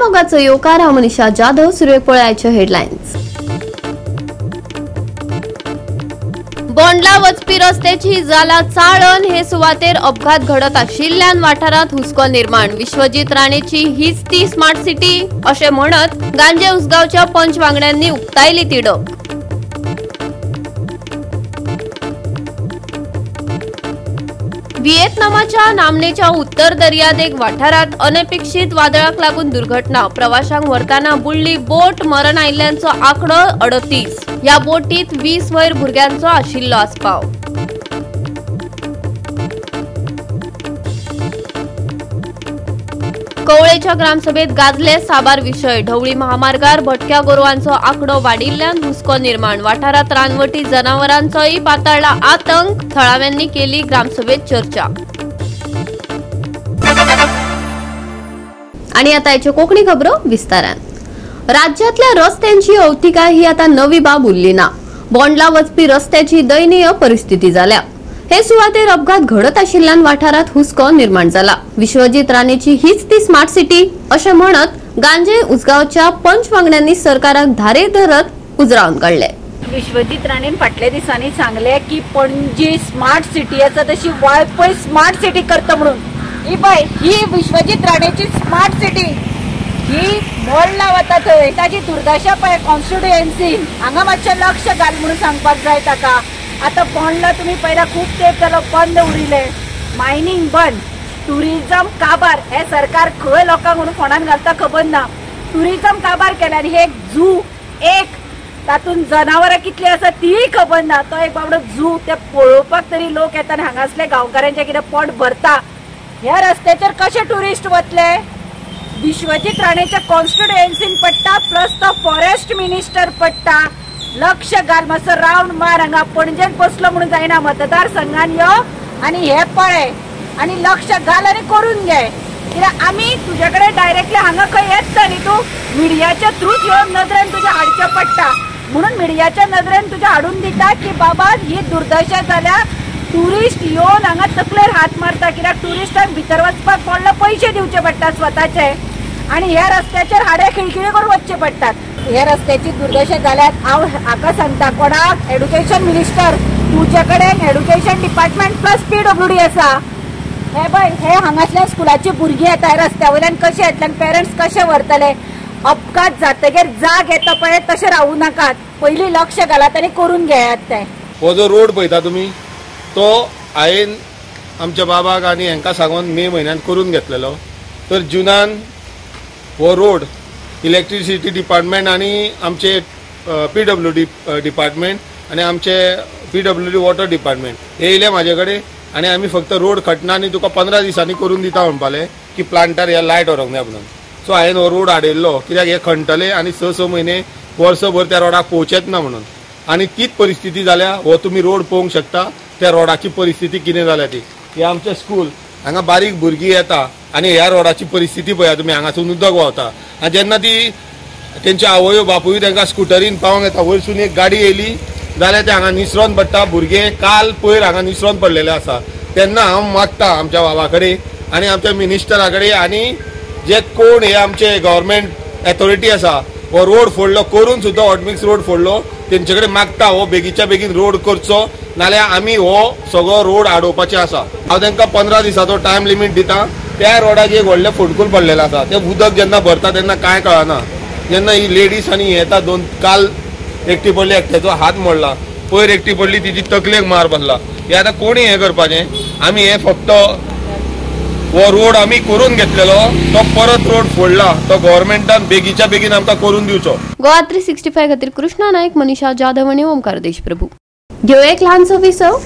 मोगाचो येवकार. हांव मनीषा जाधव. सुरवेक पळयाचे हेडलायन्स. बोंडला वचपी रस्त्याची जाला चाळण. हे सुवातेर अपघात घडत आशिल्ल्यान वाठारांत हुस्को निर्माण. विश्वजीत राणेची हीच ती स्मार्ट सिटी अशें म्हणत गांजे उसगांवच्या पंच वांगड्यांनी उक्तायली तिडक. व्हिएतनामाच्या नामनेच्या उत्तर दर्यादेग वाठारांत अनपेक्षित वादळाक लागून दुर्घटना. प्रवाशांक व्हरतना बुडली बोट. मरण आयिल्ल्यांचो आंकडो 38. ह्या बोटीत 20 वयर भुरग्यांचो आशिल्लो आस्पाव. कवळेच्या ग्रामसभेत गाजले साबार विशय. ढवळी महामार्गार भटक्या गोरवांचो आंकडो वाडिल्ल्यान हुस्को निर्माण. वाठारांत रानवटी जनावरांचोय पातळला आतंक. थळाव्यांनी केली ग्रामसभेत चर्चा. आणि आता याच्यो कोकणी खबरो विस्तारान. राज्यातल्या रस्त्यांची अवतिकाय ही आता नवी बाब उरली ना. बोंडला वचपी रस्त्याची दयनीय परिस्थिती जाल्या. हे सुवातेर अपघात घडत आशिल्ल्यान वाठारांत हुस्को निर्माण जाला. विश्वजीत राणेची हीच ती स्मार्ट सिटी अशें म्हणत गांजे उसगांवच्या पंच वांगड्यांनी सरकाराक धारेर धरत उजरावन काडले. विश्वजीत राणेन फाटल्या दिसांनी सांगले की पणजी स्मार्ट सिटी आसा तशी वाळपय स्मार्ट सिटी करता म्हणून. ही पळय ही विश्वजीत राणेची स्मार्ट सिटी ही बोंडला वता थंय ताची दुर्दशा पळय. कॉन्स्टिट्युएन्सी हांगा मातशें लक्ष घाल म्हणून सांगपाक जाय ताका. आता बोंडला तुम्ही पहिला खूप तेप जालो बंद उरिल्ले, मायनिंग बंद, टुरिझम काबार. हे सरकार खंय लोकांक म्हणून फोंडान घालता खबर ना. टुरिझम काबार केले आनी हे एक झू, एक तातूंत जनावरां कितली आसा तीय खबर ना. तो एक बाबडो झू ते पळोवपाक तरी लोक येता आनी हांगासले गांवकारांचें कितें पोट भरता. ह्या रस्त्याचेर कशे ट्युरिस्ट वतले? विश्वजीत राणेच्या कॉन्स्टिट्युएन्सीन पडटा, प्लस तो फॉरेस्ट मिनिस्टर पडटा. लक्ष घाल मातसो रावंड मार. हांगा पणजेन बसलो म्हणून जायना, मतदारसंघान यो आनी हे पळय आनी लक्ष घाल आनी करून घे. कित्याक आमी तुजे कडेन डायरेक्टली हांगा खंय येता न्ही, तूं मिडियाच्या थ्रूच येवन नदरेन तुज्या हाडचें पडटा. म्हणून मिडियाच्या नदरेन तुज्या हाडून दिता की बाबा ही दुर्दशा जाल्या. ट्युरिस्ट येवन हांगा तकलेर हात मारता कित्याक ट्युरिस्टांक भितर वचपाक पडलो पयशे दिवचे पडटा स्वताचे आनी ह्या रस्त्याचेर हाडे खिळखिळे करून वचचे पडटात. ह्या रस्त्याची दुर्दशा जाल्यार हांव हाका सांगता कोणाक, एड्युकेशन मिनिस्टर तुजे कडेन एड्युकेशन डिपार्टमेंट प्लस PWD आसा. हे पळय हे हांगासल्या स्कुलाची भुरगीं येता रस्त्या वयल्यान कशें येतले आनी पेरंट्स कशे व्हरतले. अपघात जातगीर जाग येता पळय तशें रावूं नाकात, पयलीं लक्ष घालात आनी करून घेयात तें. हो जो रोड पळयता तुमी तो हांवें आमच्या बाबाक आनी हांकां सांगून मे म्हयन्यान करून घेतलेलो. तर जुनान हो रोड इलेक्ट्रिसिटी डिपार्टमेंट आनी आमचे PWD department आनी आमचे PWD water department हे येयले म्हाजे कडेन आनी आमी फक्त रोड खटना आनी तुका 15 दिसांनी करून दिता म्हणपाले की प्लांटार ह्या लायट व्हरूंक जाय म्हणून. सो हांवें हो रोड हाडयल्लो कित्याक हे खणटले आनी 6-6 म्हयने वर्सभर त्या रोडाक पोवचेच ना म्हणून. आनी तीच परिस्थिती जाल्या. हो तुमी रोड पळोवंक शकता त्या रोडाची परिस्थिती कितें जाल्या ती. हे आमचें स्कूल हांगा बारीक भुरगीं येता आनी ह्या रोडाची परिस्थिती पळया तुमी, हांगासून उदक व्हांवता आनी जेन्ना ती तेंच्या आवयो बापूय तांकां स्कुटरीन पावोंक येता, वयरसून एक गाडी येयली जाल्यार ते हांगा निसरोन पडटा. भुरगे काल पयर हांगा निसरोन पडलेले आसा. तेन्ना हांव मागता आमच्या बाबा कडेन आनी आमच्या मिनिस्टरा कडेन आनी जे कोण हे आमचे गव्हर्मेंट एथॉरिटी आसा हो रोड फोडलो करून सुद्दां हॉटमिक्स रोड फोडलो तेंचे कडेन मागता हो बेगीच्या बेगीन रोड करचो, नाल्यार आमी हो सगळो रोड आडोवपाचें आसा. हांव तांकां 15 दिसाचो टायम लिमीट दिता. त्या रोडाक एक व्हडलें फोडकूल पडलेलें आसा. तें उदक जेन्ना भरता तेन्ना कांय कळना. जेन्ना ही लेडीज आनी येता दोन, काल एकटी पडली एकट्याचो हात मोडला, पयर एकटी पडली तिची तकलेक मार बसला. हे आतां कोणी हें करपाचें? आमी हें फक्त हो रोड आमी करून घेतलेलो तो परत रोड फोडला तो गव्हर्मेंटान बेगीच्या बेगीन आमकां करून दिवचो. गोवा 365 खातीर कृष्णा नायक, मनीषा जाधव आनी ओमकार देशप्रभू. घेवया एक ल्हानसो विसव.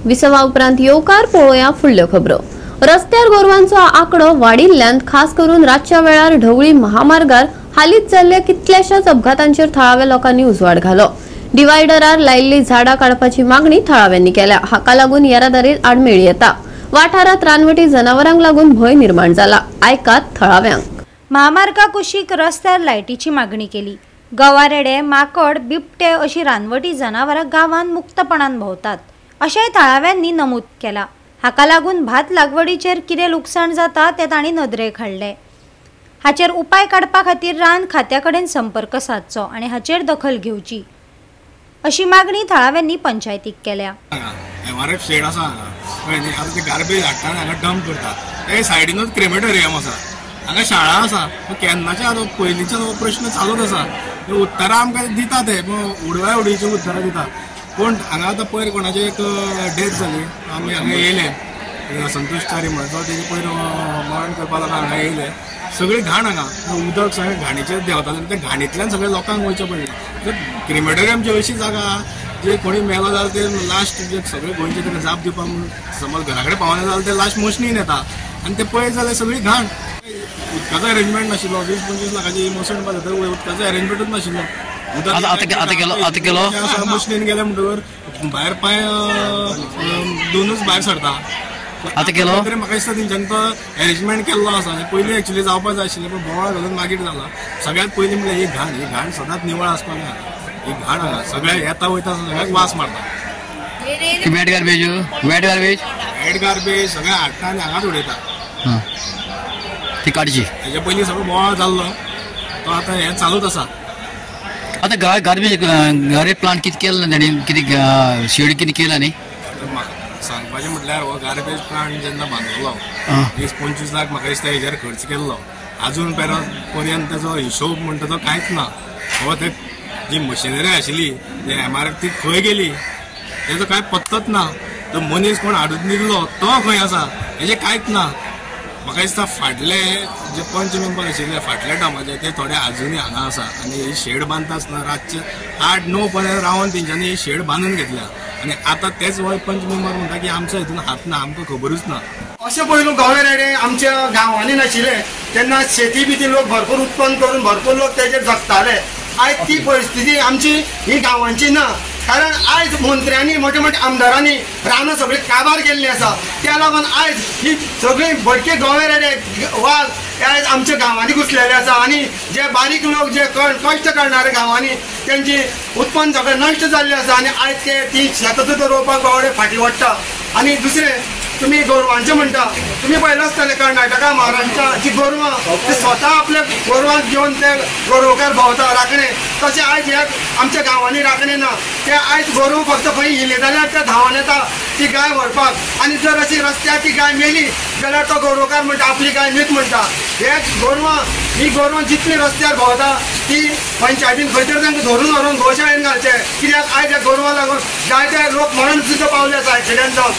विसवा उपरांत येवकार पळोवया फुडल्यो खबरो. रस्त्यार गोरवांचो आंकडो वाडिल्ल्यान खास करून रातच्या वेळार ढवळी महामार्गार हालींच जाल्ल्या कितल्याशाच अपघातांचेर थळाव्या लोकांनी उजवाड घालो. डिवायडरार लायिल्ली झाडां काडपाची मागणी थळाव्यांनी केल्या. हाका लागून येरादारीत आडमेळी येता. वाठारांत रानवटी जनावरांक लागून भंय निर्माण जाला. आयकात थळाव्यांक. महामार्गा कुशीक रस्त्यार लायटीची मागणी केली. गवारेडे, माकड, बिबटे अशी रानवटी जनावरां गांवांत मुक्तपणान भोंवतात अशेंय थळाव्यांनी नमूद केला. हाका लागून भात लागवडीचेर कितें लुकसाण जाता तें तांणी नदरेक हाडलें. हाचेर उपाय काडपा खातीर रान खात्या कडेन संपर्क सादचो आनी हाचेर दखल घेवची अशी मागणी थळाव्यांनी पंचायतीक केल्या. एमआरएफ शेड आसा हांगा, कळ्ळें न्ही? आतां ते गार्बेज हाडटा आनी हांगा डंप करता. ते सायडीनूच क्रेमेटोरियम आसा, हांगा शाळा आसा. केन्नाचे आतां पयलींचे हो प्रश्न चालूच आसा. उत्तरां आमकां दिता ते उडवा उडीची उत्तरां दिता, पूण हांगा आतां पयर कोणाची एक डेथ जाली, आमी हांगा येयले, संतोष च्यारी म्हणून तो तेजे पयर मरण करपा लागून हांगा येयले. सगळी घाण हांगा, उदक सगळें घाणीचेर देंवतालें, त्या घाणींतल्यान सगळ्या लोकांक वयचें पडलें. क्रिमेटोरियमची अशी जागा जे कोणी मेलो जाल्यार ते लास्ट जे सगळे गोंयचे ताका जाप दिवपाक समज घरा कडेन पावना जाल्यार ते लास्ट मशनीन येता आनी ते पळयत जाल्यार सगळी घाण. उदकाचो अरेंजमेंट नाशिल्लो, 20-25 लाखाची मसण बांदता तर उदकाचो अरेंजमेंटूच नाशिल्लो. उदक मशनीन गेले म्हणटकर भायर पांय दोनूच भायर सरता. आतां केलो तरी म्हाका दिसता तेंच्यांनी तो अरेंजमेंट केल्लो आसा. पयलीं एक्चुअली जावपाक जाय आशिल्लें, पूण बोवाळ घालून मागीर जाला. सगळ्यांत पयलीं म्हणल्यार ही घाण, ही घाण सदांच निवळ आसपाक जाय. ही घाण हांगा सगळ्या येता वयता सगळ्याक वास मारता. Wet garbage, wet garbage, wet garbage सगळें हाडटा आनी हांगाच उडयता. ती काडची. हेच्या पयलीं सगळो बोवाळ जाल्लो तो आतां हें चालूच आसा. आतां गार्बेज गार्बेज प्लांट कितें केलें ना ताणें, कितें शेड कितें केलां न्ही? सांगपाचें म्हटल्यार हो गार्बेज प्लांट जेन्ना बांदलो 20-25 लाख म्हाका दिसता हेजेर खर्च केल्लो, आजून पर्यंत तेजो हिशोब म्हणटा तो कांयच ना. हो ते जी मशिनरी आशिल्ली ते एमआरएफ ती खंय गेली तेजो कांय पत्तोच ना. तो मनीस कोण हाडून दिल्लो तो खंय आसा हेजें कांयच ना. म्हाका दिसता फाटले जे पंच मेंबर आशिल्ले फाटल्या टायमाचे ते थोडे आजुनूय हांगा आसा आनी ही शेड बांदता आसतना रातचे 8-9 पर्यंत रावन तेंच्यांनी ही शेड बांदून घेतल्या आनी आतां तेच वय पंच मेंबर म्हणटा की आमचो हितून हात ना, आमकां खबरूच ना. अशें पयलू गवे रेडे आमच्या गांवांनी नाशिल्ले तेन्ना शेती बिती लोक भरपूर उत्पन्न करून भरपूर लोक तेजेर जगताले. आयज ती परिस्थिती आमची ही गांवांची ना, कारण आयज मंत्र्यांनी मोठे मोठे आमदारांनी रानां सगळीं काबार केल्ली आसा. त्या लागून आयज ही सगळीं भटके गवे रेडे वाग आयज आमच्या गांवांनी घुसलेले आसा आनी जे बारीक लोक जे कश्ट करणारे गांवांनी तेंची उत्पन्न सगळें नश्ट जाल्लें आसा आनी आयज ते ती शेतां सुद्दां रोवपाक बावडे फाटीं वडटा. आनी दुसरें तुमी गोरवांचें म्हणटा, तुमी पळयलां आसतलें कर्नाटका महाराष्ट्रा जी गोरवां ती स्वता आपल्या गोरवांक घेवन ते गोरवकार भोंवता राखणे, तशें आयज ह्या आमच्या गांवांनी राखणे ना. ते आयज गोरवां फक्त खंय इले जाल्यार ते धांवन येता ती गाय व्हरपाक आनी जर अशी रस्त्यार ती गाय मेली जाल्यार तो गोरवकार म्हणटा आपली गाय न्हीच म्हणटा. हे गोरवां ही गोरवां जितली रस्त्यार भोंवता ती पंचायतीन खंय तरी तांकां धरून व्हरून गोशाळेन घालचें, कित्याक आयज ह्या गोरवां लागून जायते लोक मरण सुद्दां पावले आसा एक्सिडंट जावन.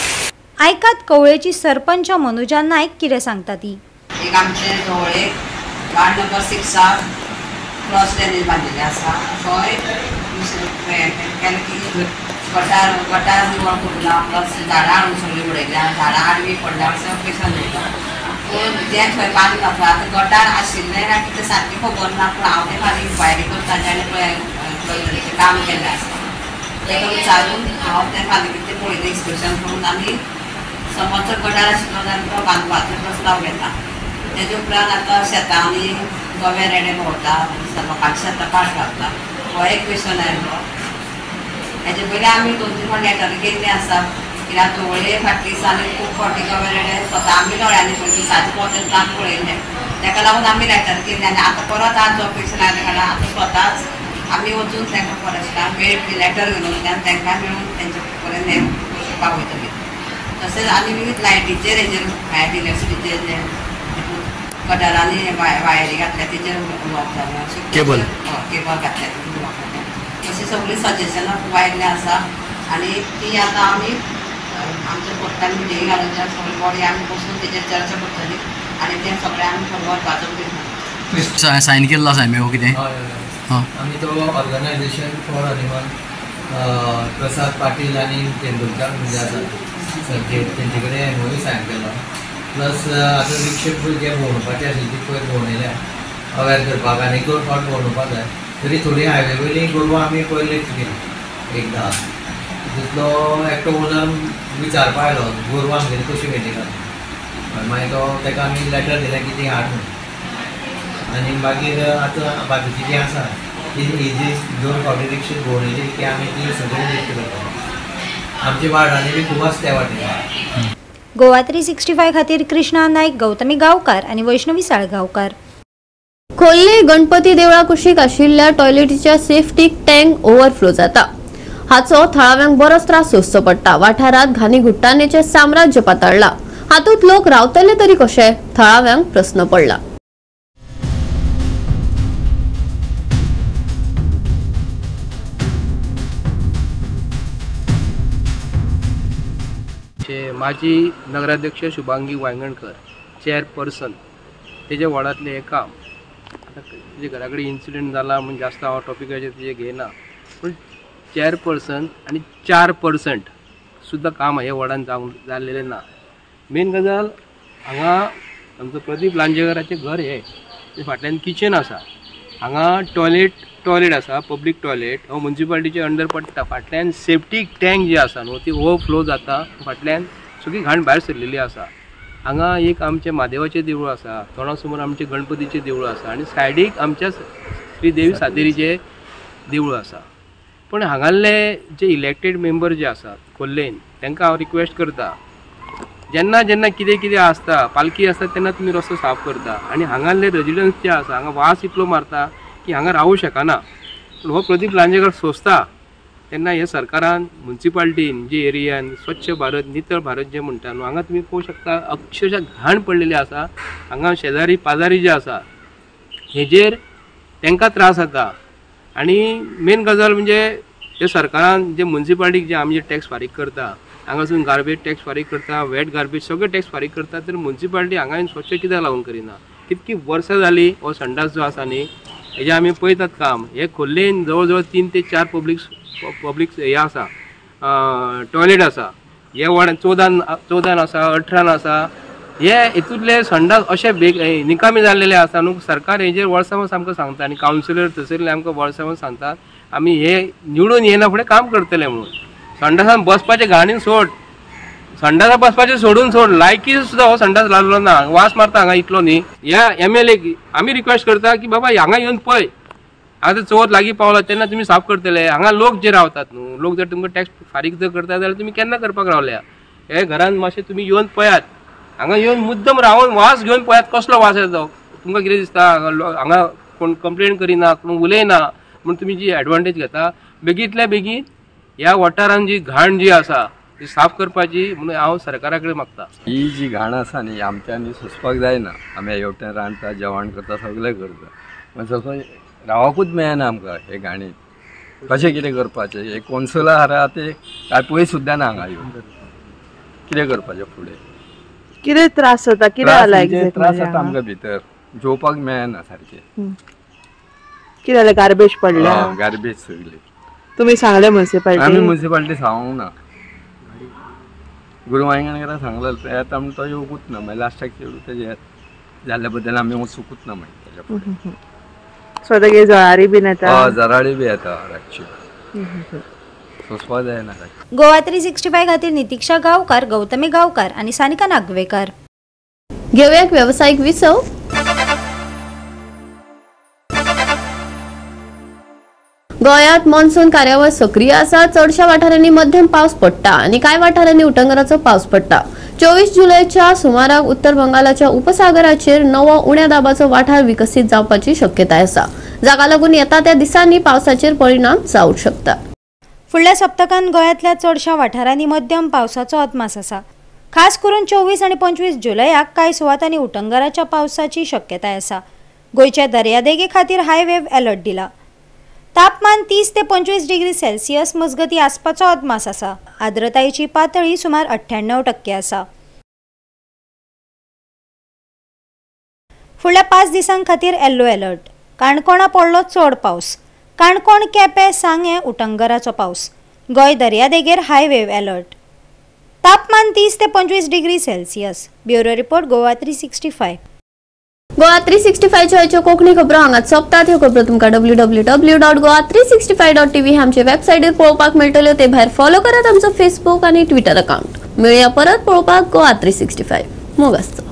आयकात कवळेची सरपंच मनुजा नायक कितें सांगता ती. एक आमचे कवळे वार्ड नंबर 6 क्रॉस ड्रेनेज बांदिल्लें आसा, थंय गटार गटार निवळ करूं ना, प्लस झाडां हाडून सगळीं उडयल्या, झाडां आडवी पडल्या सगळें पेशन येयला. पूण तें थंय बांदून आसा. आतां गटार आशिल्लें काय कितें सारकें खबर ना, पूण हांव तें फाल्यां इन्क्वायरी करता आनी काम केल्लें आसा तेका विचारून हांव तें फाल्यां कितें पळयलें इन्स्पेक्शन करून आनी समज जर गटार आशिल्लो जाल्यार तो बांदपाचो प्रस्ताव घेता. तेजे उपरांत आतां शेतांनी गवे रेडे भोंवता, लोकांच्या शेतां पाड घालता, हो एक क्वेशन आयलो. हेजे पयलीं आमी 2-3 फावट लेटर केल्ली आसा, कित्याक धवळे फाटल्या दिसांनी खूब फावटी गवे रेडे स्वता आमी दोळ्यांनी पळयली, दिसाचे पोवते आमी पळयल्ले, तेका लागून आमी लेटर केल्ली. आनी आतां परत आज जो क्वेशन आयलो कारण आतां स्वताच आमी वचून तांकां फॉरेस्टान मेळ लेटर घेवन तांकां मेळून तेंचे पर्यंत हें पावयतली. तशेंच आनी विविध लायटीचेर हेजेर भायर इलेक्ट्रिसिटीचेर गटारांनी वायरी घातल्या तेजेर उलोवप जालें, अशें केबल केबल घातल्या तेजेर उलोवप जालें. अशीं सगळीं सजेशनां खूब आयिल्लीं आसा आनी ती आतां आमी आमच्या पोस्टान मिटींग घालून सगळी बॉडी आमी बसून तेजेर चर्चा करतली आनी तें सगळें आमी फुडें व्हरपाचो प्रयत्न. सायन केल्लो आसा मेवो कितें? आमी तो organisation for animal Prasad Patil आनी तेंडुलकार म्हणजे आसा तेंचे कडेन एमओयू सायन केलो. प्लस आतां रिक्षे जे भोंवपाचे आशिल्ली ती पयर भोंवयल्या अवेर करपाक आनी 2 फावट भोंवपाक जाय. तरी थोडी हायवे वयली गोरवां आमी पयर लिफ्ट केली एक 10, तितलो एकटो ओनर विचारपा आयलो गोरवां आमगेली कशी मेळटली काय, मागीर तो ताका आमी लेटर दिलें की ती हाड म्हणून. आनी मागीर आतां बाकीची जी आसा ती ही जी 2 फावटी रिक्षेत भोंवयली ती आमी ती सगळी लिफ्ट करता. आमच्या वार्डांनी बी खूब आसा त्या वाटेन. गोवा 365 खातीर कृष्णा नायक, गौतमी गांवकार आनी वैष्णवी साळगांवकार. खोर्ले गणपती देवळा कुशीक आशिल्ल्या टॉयलेटीच्या सेफ्टी टँक ओव्हरफ्लो जाता. हाचो थळाव्यांक बरोच त्रास सोंसचो पडटा. वाठारांत घाणी घुट्टानेचें साम्राज्य पातळ्ळां. हातूंत लोक रावतले तरी कशे, थळाव्यांक प्रस्न पडला. माजी नगराध्यक्ष शुभांगी वायंगणकर चेअरपर्सन तेजे वॉर्डांतलें हें काम. आतां तेजे घरा कडेन इन्सिडंट जाला म्हूण जास्त हांव टॉपिकाचेर तेजें घेयना, पूण चेअरपर्सन आनी 4% सुद्दां काम हे वॉर्डान जावंक जाल्लेलें ना. मेन गजाल हांगा आमचो प्रदीप लांजेकराचें घर हें, ते फाटल्यान किचन आसा, हांगा टॉयलेट आसा, पब्लीक टॉयलेट हो मुन्सिपालिटीचे अंडर पडटा. फाटल्यान सेफ्टी टँक जी आसा न्हू ती ओवरफ्लो जाता, फाटल्यान सगळी घाण भायर सरलेली आसा. हांगा एक आमचें म्हादेवाचें देवूळ आसा, तोंडा समोर आमचें गणपतीचें देवूळ आसा आनी सायडीक आमच्या श्री देवी सातेरीचें देवूळ आसा. पूण हांगासले जे इलेक्टेड मेंबर जे आसात खोर्लेन, तांकां हांव रिक्वेस्ट करता, जेन्ना जेन्ना कितें कितें आसता, पालखी आसता तेन्ना तुमी रस्तो साफ करता आनी हांगासले रेजिडंट्स जे आसा हांगा वास इतलो मारता की हांगा रावूं शकना. पूण हो प्रदीप लांजेकर सोंसता तेन्ना हे सरकारान मुन्सिपालिटीन जे एरियान स्वच्छ भारत नितळ भारत जे म्हणटा न्हू, हांगा तुमी पळोवंक शकता अक्षरशः घाण पडलेली आसा. हांगा शेजारी पाजारी जे आसा हेजेर तांकां त्रास जाता. आनी मेन गजाल म्हणजे हे सरकारान जे मुन्सिपालिटीक जे आमी जे टॅक्स फारीक करता, हांगासून गार्बेज टॅक्स फारीक करता, वेट गार्बेज सगळे टॅक्स फारीक करता, तर मुन्सिपालिटी हांगा स्वच्छ कित्याक लागून करिना? कितकी वर्सां जाली हो संडास जो आसा न्ही हेजें आमी पळयतात काम. हे खोर्लेन जवळ जवळ 3 ते 4 पब्लीक हे आसा, टॉयलेट आसा, हे वॉर्डान 14 आसा, 18 आसा. हे हितूंतले संडास अशे निकामी जाल्लेले आसा न्हू, सरकार हेजेर वर्सां वर्स आमकां सांगता आनी कावन्सिलर थंयसरले आमकां वर्सां वर्स सांगतात आमी हे निवडून येना फुडें काम करतले म्हणून. संडासान बसपाचें घाणीन सोड, संडासा बसपाचें सोडून सोड, लायकी सुद्दां हो संडास लागलो ना, वास मारता हांगा इतलो न्ही. ह्या MLA आमी रिक्वेस्ट करता की बाबा हांगा येवन पळय, आतां चवथ लागीं पावला तेन्ना तुमी साफ करतले. हांगा लोक जे रावतात न्हू, लोक जर तुमकां टॅक्स फारीक जर करता जाल्यार तुमी केन्ना करपाक रावल्या? हे घरान मातशें तुमी येवन पळयात, हांगा येवन मुद्दम रावन वास घेवन पळयात कसलो वास येता तो. तुमकां कितें दिसता हांगा कोण कंप्लेन करिना, कोण उलयना म्हूण तुमी जी एडवांटेज घेता, बेगींतल्या बेगीन ह्या वाठारान जी घाण जी आसा ती साफ करपाची म्हणून हांव सरकारा कडेन मागता. ही जी घाण आसा न्ही आमच्यांनी सोंसपाक जायना. आमी हेवटेन रांदता, जेवण करता, सगळें करता, पण सोंसपाक रावकूच मेळना आमकां हे घाणीत. कशें कितें करपाचें? हे कोन्सुलार आहा ते काय पळय सुद्दां ना हांगा येवन कितें करपाचें फुडें. कितें त्रास जाता? कितें त्रास जाता आमकां भितर जेवपाक मेळना सारकें. कितें जालें? गार्बेज पडल्या, गार्बेज सगळी. तुमी सांगलें मुन्सिपालिटी? आमी मुन्सिपालिटी सांगूंक ना, गुरू वायंगणकराक सांगलें येता म्हण तो येवकूच ना. मागीर लास्टाक तेजें जाल्ल्या बद्दल आमी वचुकूच ना मागीर तेज्या फुडें. सो तेगे जळारी बीन येता? हय, जळारी बी येता रातची, सोंसपाक जायना. गोवा 365 खातीर नितिक्षा गांवकार, गौतमी गांवकार आनी सानिका नागवेकर. घेवया एक वेवसायीक विसव. गोंयांत मॉन्सून कार्यावळ सक्रीय आसा. चडशा वाठारांनी मध्यम पावस पडटा आनी कांय वाठारांनी उटंगराचो पावस पडटा. 24 जुलयच्या सुमाराक उत्तर बंगालाच्या उपसागराचेर नवो उण्या दाबाचो वाठार विकसीत जावपाची शक्यताय आसा, जाका लागून येता त्या दिसांनी पावसाचेर परिणाम जावंक शकता. फुडल्या सप्तकांत गोंयांतल्या चडशा वाठारांनी मध्यम पावसाचो अदमास आसा. खास करून 24 आनी 25 जुलयाक कांय सुवातांनी उटंगराच्या पावसाची शक्यताय आसा. गोंयच्या दर्यादेगे खातीर हाय वेव अलर्ट दिला. तापमान 30 ते 25 डिग्री सेल्सियस मजगती आसपाचो अदमास आसा. आर्द्रतायेची पातळी सुमार 98% आसा. फुडल्या 5 दिसां खातीर येल्लो अलर्ट. काणकोणा पडलो चड पावस. काणकोण, केपें, सांगें उटंगराचो पावस. गोंय दर्यादेगेर हाय वेव अलर्ट. तापमान 30 ते 25 degree Celsius. Bureau report, Goa 365. Goa 365 च्यो कोंकणी खबरो हांगाच सोंपतात. ह्यो खबरो तुमकां www.goa365.tv हे आमचे वेबसायटीर पळोवपाक मेळटल्यो. ते भायर फॉलो करात आमचो फेसबूक आनी ट्विटर अकाउंट. मेळया परत पळोवपाक गोवा 365. मोग आसचो.